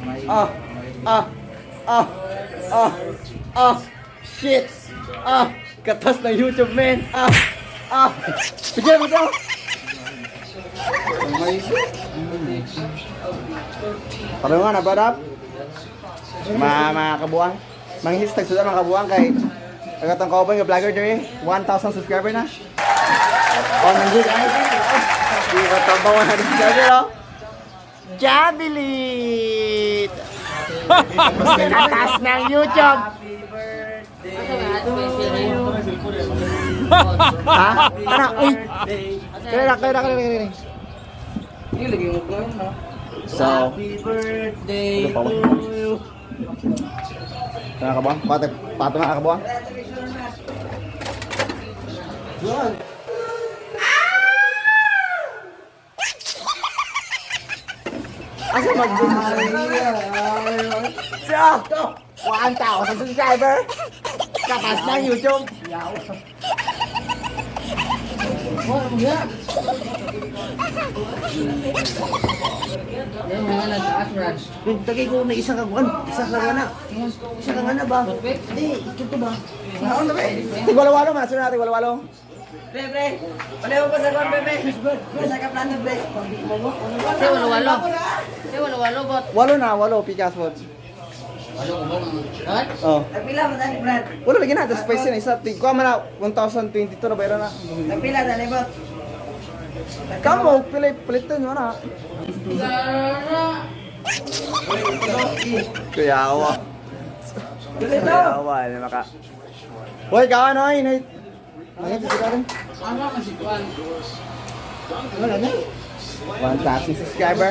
Ah, ah, ah, ah, ah, shit. Ah, katas ng YouTube, man. Ah, ah. Bigyan mo daw. Pareho nga na, brad up. Mga kabuang. Manghis tagsudan mga kabuang kay agatang kauban nga vlogger diri, 1,000 subscriber na. Oh, nandiyo ay. Di ba tambaw na subscriber oh. Jabilit! Katas ng YouTube! Ha? Tara, uy! Kaya na, kaya na, kaya na, kaya na. Yung lagi mo ko no? So, Happy birthday Ano pa ba? to you. Tara ka ba? Pate, pato na ka ba? Asa mag So, 1,000 subscriber! Katas ng YouTube! Yung mga nagtaas, Raj. Tagay ko na isang kaguan, isa ka nga na. Isa ka nga na ba? Hindi, ito ba? Naon na ba? Tigwalo-walo man, sunod natin walo-walo. Pre, pre. Pareho pa sa kwan, pre, pre. Sa ka plano, pre. Say walo-walo. Say walo-walo, bot. Walo na, walo, pikas po. Walo ko ba? Right? Oh. Nagpila mo tani, Brad. Wala lagi na, tapos spicy na isa. Tigwa man na, 1,022 na bayra na. Nagpila tani, bot. Kamo, pilay, palitan nyo na. Kuyawa. Kuyawa, ano maka. Hoy, kawan, hoy, nay. Nangit si Karen. Ano ka si Juan? Wala na. 1,000 subscriber.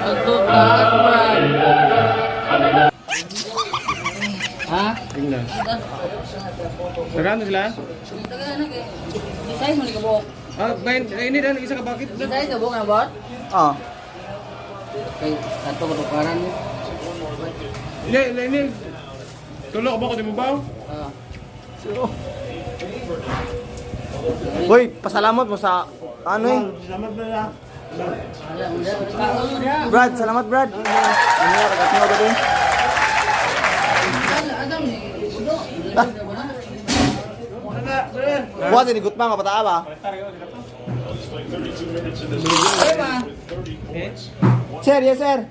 Ito taas, Brad. Ha? Tingnan. Nagano sila? Taga ano kay? Design mo ni kabok. Ah, ngayon, eh, ini dan isa ka bakit? Design kabok na bot. Oh. Kay kanto ko tukaran mo. Hindi, hindi, ini. Tulo ba ko di mo ba? Ah. Hoy, pasalamat mo sa ano eh. Wala, wala. Kaon mo. Brad, salamat Brad. Ano nga, kagat mo ba din? Wala, Adam ni. Budo. Buhat, ini gutma nga pataa ba? Sir, yes sir.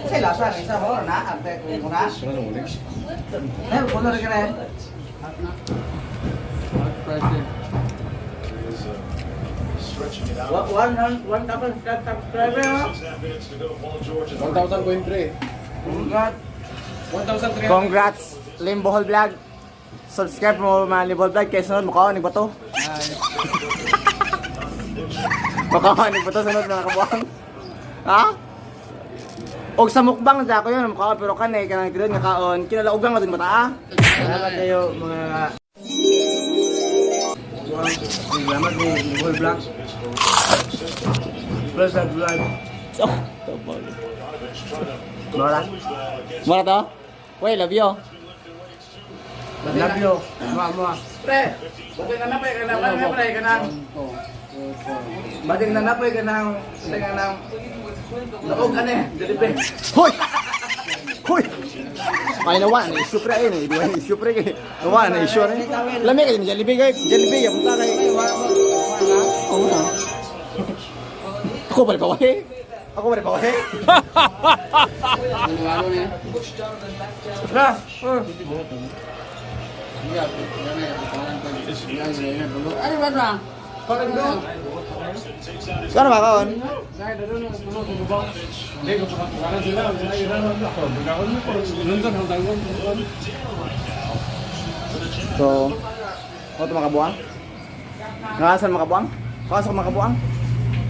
Sa lasa, isa ho, na, ante ko na. Eh, puno rin ka na. One, one, one thousand subscriber, no? 1,000.3. Congrats. 1,300. Congrats, Limbohol Vlog. Subscribe mo mga Limbohol Vlog kay sunod mukha ni bato. Mukha ni bato sunod mga kabuang. Ha? Og sa mukbang sa ako yun, mukha pero kanay kanang tidon nga kaon, kinalaugan nga dun bata ah. Salamat kayo mga Salamat ni Nicole Black. Plus at vlog. So, Mora. Mora to? Wey, love you. Love you. Mua mua. Pre, bating na napay ka na, pre ka na. Bating na napay ka na, ka na. Laog ka na, dili pre. Hoy! Hoy! Ay nawa na issue pre ay na issue pre kay. Nawa na issue na. Lami kay Jollibee kay Jollibee ya punta kay. Oo na. Ako ba pa wahe? Ako ba pa wahe? Walo-walo niya. Na. Ano ba ba? Kano ba kaon? Hindi, kung pakatukaran sila, sila yun ang ako. Bigakon mo ko. London, ang tawag mo. So, ako to makabuang? Nakasan makabuang? Kasan ka makabuang?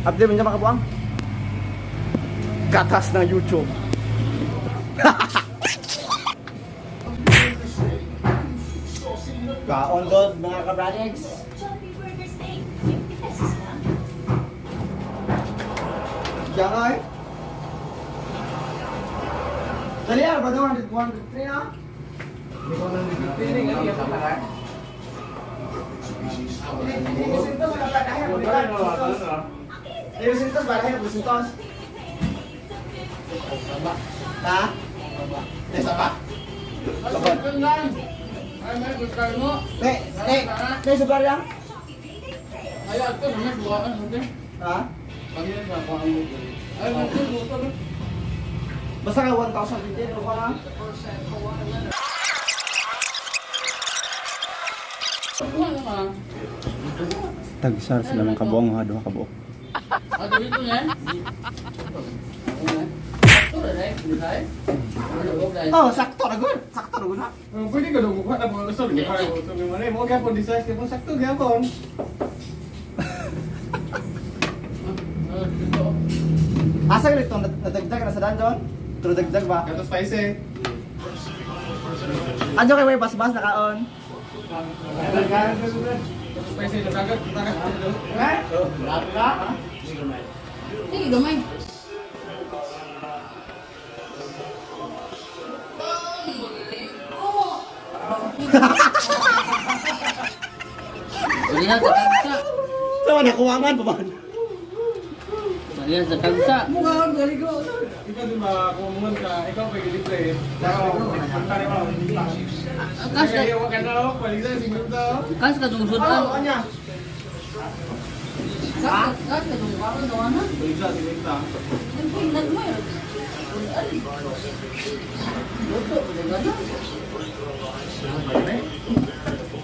Update mo niya makabuang? Katas ng YouTube. Kaon doon mga kabradics. Jollibee Burger Steak, 50 pesos lang. Diyan ka eh. Dali ah, brother, 100, 103 na. Lisintos ba? Lisintos. Ha? Nesa ba? Ay, may gusto mo. Ne, ne, ne sugar lang? Ay, ato naman buwakan mo din. Ha? Pagyan ba ko ang Ay, may gusto mo. Basta ka 1,000 din, o ka lang? Tagsar sila ng kabuong ha, duha kabuok. Ato dito na. Oh, sakto ra gud. Sakto ra gud ha. Pwede ka dong kuha na mga gusto. Di ba? Sabi mo na, mo gyapon di size gyapon sakto gyapon. Asa galit to nadagdag na sa dungeon? True dagdag ba? Kato spicy. Anjo kay may basbas nakaon. Kato spicy dagat dagat. Sige, gamay. Uli na sa kagsa. Sama nakuwangan pa ba? Uli na sa kagsa. Ikaw di ba kung mungan ka, ikaw pa gilibre. Ang mo. Kas ka, Kaya wa ka na ako, balik sa 50. kas ka tong sudan. Oh, anya. Kas ka tong karon daw na. Balik sa 50. Nagmay. Luto, di ba na?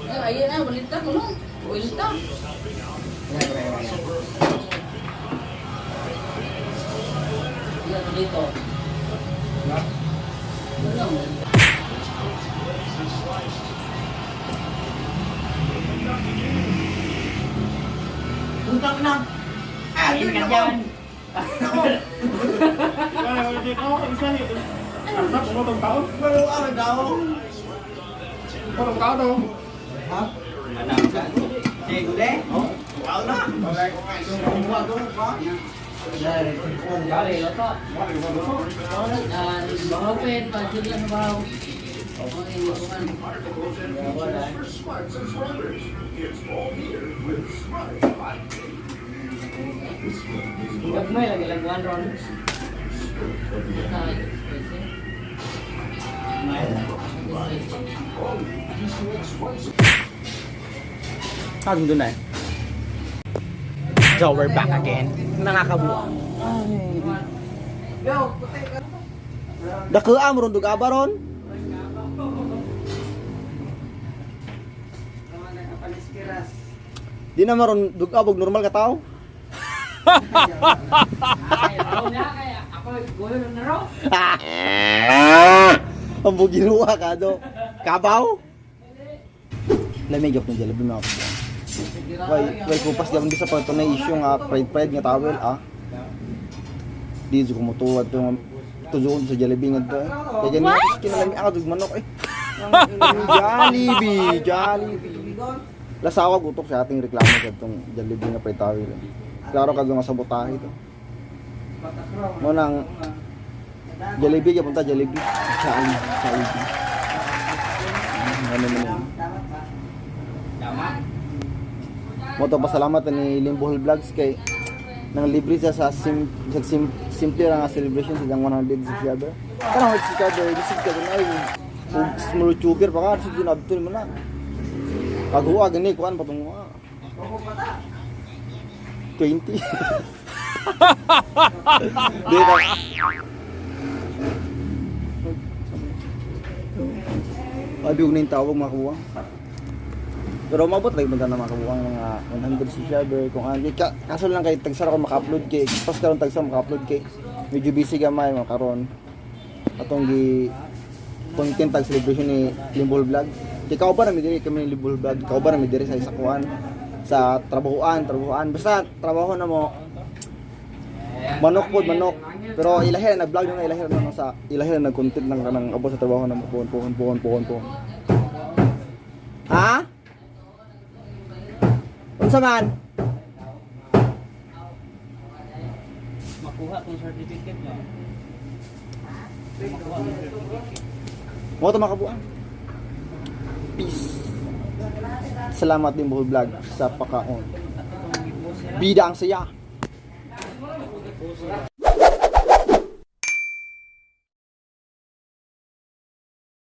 Ay, ayun na, balita ko no. Balita. Yan, dito. Wala mo. Untang na. Ah, yun na ko. Nako. Pero ano daw? Ha? Sige, gude. Oh, wow na. Wow daw pa. Kare, luto. Open, pag-sila sa bahaw. Okay, lutuan. Gagmay lang ilang buwan ron. Sa spicy. Kagong doon na eh. So we're back again. Nakakabuang. Dakuha mo ron duga ba ron? Di na maron dugabog normal ka tao. Ay, ako na kaya ako gulo na raw. Ang bugiruha ka do. Kabaw? Lamig ako ng Jollibee mga kabuang. Way, way kupas gyapon bisa pa ito na issue nga pride pride nga towel ah. Di jud ko motuwad to nga tujuon sa Jollibee nga to. Eh. Kaya ganyan kinalami ako dug manok eh. Ang Jollibee, Jollibee. Lasawa gutok sa ating reklamo sa itong Jollibee nga pride towel. Eh. Klaro ka nga sabotahe ito. Mo nang Jollibee gyapon ta Jollibee. Jollibee, Jollibee. Ano man yun. Mo to pasalamat ni Limbohol Vlogs kay nang libre siya sa sim, sa sim, simple ra nga celebration sa iyang 100 subscriber. Kanang 100 subscriber, di subscriber na ay ug small YouTuber pa ka sa Abdul mo na. Paghuwa gani kuan patungo. 20. Di na. Abi og ning tawag mga kabuwang. Pero umabot lagi man na mga kabuwang mga 100 subscriber kung ano. Ka, kaso lang kay tagsara ko maka-upload kay pas karon tagsara maka-upload kay medyo busy gamay mga karon. Atong gi content tag celebration ni Limbol Vlog. Kay kauban na mi diri kami ni Limbol Vlog. Kauban na mi diri sa isakuan sa trabahoan, trabahoan. Basta trabaho na mo manok pod manok. Pero ilahi na nag-vlog na ilahi na sa ilahi na nag-content ng kanang abot sa trabaho na mo pohon pohon pohon pohon pohon. Ha? Unsa man? Makuha tong certificate no. Makuha tong certificate. Mo to makabuan. Peace. Salamat din, Bohol Vlog, sa pakaon. Bida ang saya.